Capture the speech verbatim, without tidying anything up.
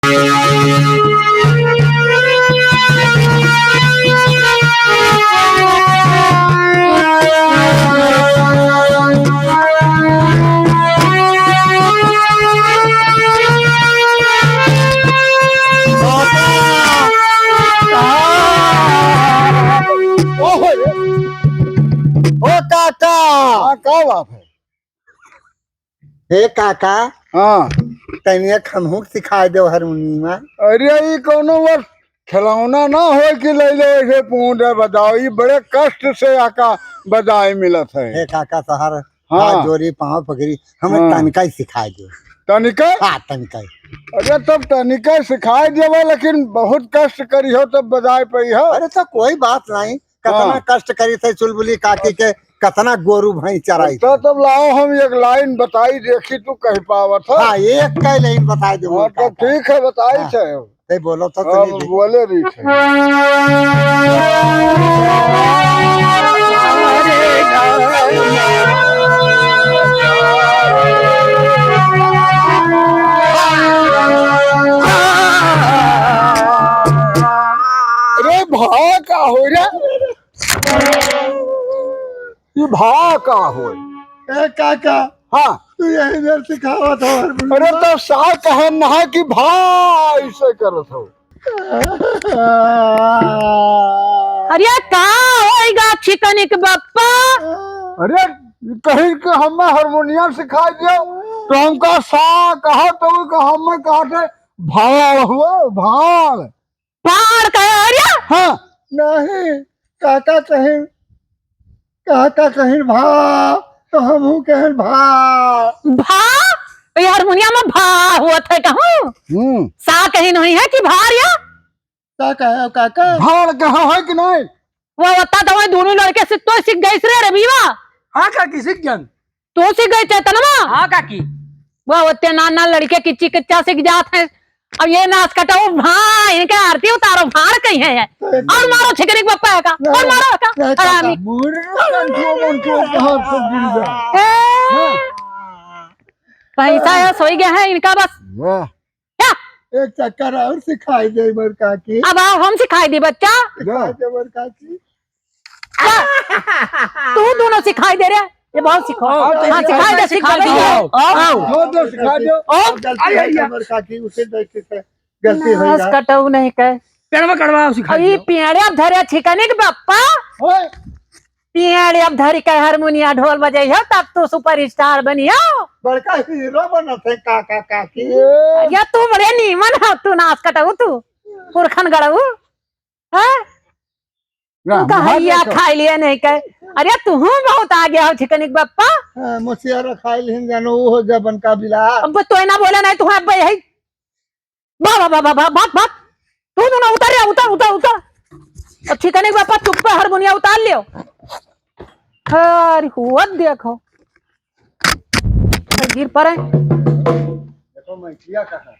ओहो रे। ओ काका। हाँ, का बात है? हे काका। हाँ। तनिया हमहू के सिखाए देव हारमोनियमा। अरे, ई कौनो बस खिलौना ना हो कि ले लो ऐसे पूंछ बजाओ, ई बड़े कष्ट से आका बजाए मिलत है। हे काका, तोहार हाँ। हाथ जोड़ी, पाँव पकड़ी, हमें हाँ। तनिका ही सिखाए दो। तनिका? हाँ, तनिका ही। अरे, तब तनिका सिखाए देबो, लेकिन बहुत कष्ट करिहो तब बजाए पइहो। अरे, तो कोई बात नहीं, कतना हाँ। कष्ट करी थे चुलबुली काकी के, कतना गोरू भैंस चराई तो थे। तब लाओ, हम एक लाइन बताई, देखी तू कह पावत हो। हाँ, एक कई लाइन बताई दे हाँ, तो काका। ठीक है, बताई हाँ। थे। ते बोलो तो अब तनी दे। बोले रही थे। अरे भा का हो रे? ई भा का हो? ए काका, हाँ। तू यही देर सिखावत हो हारमोनियम। अरे तो सा कहे ना कि भा ऐसे करत हो। अरे का होइगा छिकनिक बप्पा? अरे कहीं के हम हारमोनियम सिखा दियो तो हमका सा कहा तो का हम कहा थे भाड़ हुआ, भाड़। भाड़ कहे, अरे? हाँ। नहीं, काका कहीं, काका कहीं भा, तो हमहू कहें भा। भा? तो ये हारमोनियम में भा होत है कहूँ? हम्म। सा कहीं नहीं है कि भार या? का कहे हो काका? भाड़ कहा है कि नहीं? वो बता तो वही दोनों लड़के से तो सीख गए रे रविवा। हाँ काकी, सीख गए। तू सीख गई चेतनवा? हाँ काकी। वह होते ना ना लड़के किच्ची किच्चा सीख जात है। अब ये नास कटाऊ भा, इनके आरती उतारो, भाड़ कहीं है। और मारो छिकनिक बप्पा का, और मारो का। हरामी। मुर्गा कंठुआ, कंठुआ, कहाँ से गिर गया? ए, हाँ। पैसा है, सोई गया है इनका बस। वाह। क्या? एक चक्कर और सिखाई दे बर काकी। अब आओ, हम सिखाई दी बच्चा। सिखाई दे बर काकी। क्या? तू दोनों सिखाई दे रे। ये बहुत सीखो। आओ, हाँ, सिखाई दे, सिखाई दे। आओ, आओ। दो, दो सिखा दो। आओ। गलती है बर काकी, उसे देख के गलती हो नास गया। कटऊ नहीं कहे। पेड़वा कटवा सिखा अरे दियो। पेड़े अब धरे छिकनिक बप्पा। ओए। पेड़े अब धरी के हारमोनिया ढोल बजइहो, तब तू सुपरस्टार बनिहो। बड़का हीरो बनत है काका काकी। अरे तू बड़े नीमन हो, तू नास कटऊ तू। पुरखन गड़ऊ। हैं? राम तू कहैया राम खाई लिया नहीं कहे। अरे तू हूँ बहुत आगे हो छिकनिक बप्पा। हाँ, मोसियारा खाई लिहिन जानो, वो हो जबन का बिला। अब तो ना बोला नहीं, तू अब यही बा, बा, बा, बा, बा, बात, बात। तू दोनों उतर रे, उतर, उतर, उतर। अब छिकनिक बप्पा चुप्पे हारमोनिया उतार लियो। अरे हुआ देखो। गिर पड़े। देखो, मैं किया कहा।